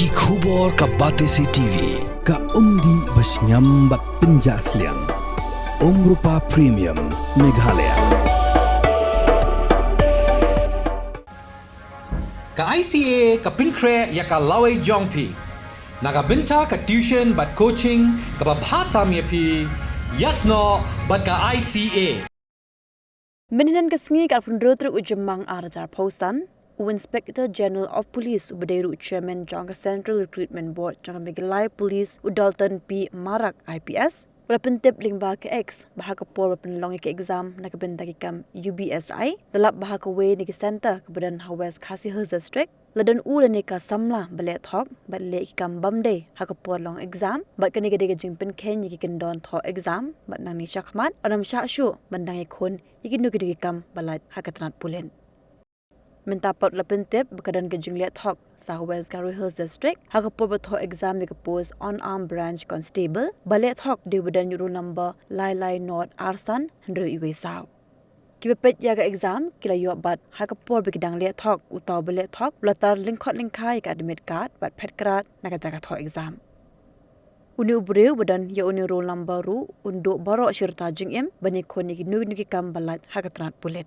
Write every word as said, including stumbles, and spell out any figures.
Ki khubor ka Batesi T V, ka umdih ba shngiam bad pynjah sliang. Umrupa Premium, Meghalaya. Ka I C A ka pynkhreh ïa ka lawei jong phi. Na ka bynta ka tuition bad coaching kaba bha tam ïa phi, ïasnoh bad ka I C A. Mynhynnin ka sngi ka arphew hynriew tarik u Jymmang ar hajar arphew san, u Inspector General of Police uba dei ruh u Chairman jong ka Central Recruitment Board jong ka Meghalaya Police, u Dalton P Marak I P S, u la pyntip lyngba ka X ba ha ka por ba pynlong ïa ka exam na ka bynta ki kam U B S I, la lap ba ha kawei na ki centre kaba don ha West Khasi Hills District, la don u lane ka samla ba leh thok bad leh ki kam bym dei ha ka por long exam, bad kane ka dei ka jingpynkheiñ ïa ki kyndon thoh exam, bad nangne shakhmat yn ym shah shuh ban dang ïakhun ïa kino kino ki kam ba lait ha ka tnat pulit. Mynta pat la pyntip ba ka don ka jingleh thok sha West Garo Hills District ha ka por ba thoh exam ïa ka post Unarmed Branch Constable, ba leh thok dei uba don ïa u roll number lai lai nod ar san hynriew wei saw. Kiba peit ïa ka exam ki la ïoh bat ha ka por ba ki dang leh thok, uta uba leh thok u la tar lyngkhot lyngkhai ïa ka admit card bad phet krad na ka jaka thoh exam. Une u briew uba don ïa une u roll number ruh un duh baroh shi rta jingim ban ïakhun ïa kino kino ki kam ba lait ha ka tnat pulit.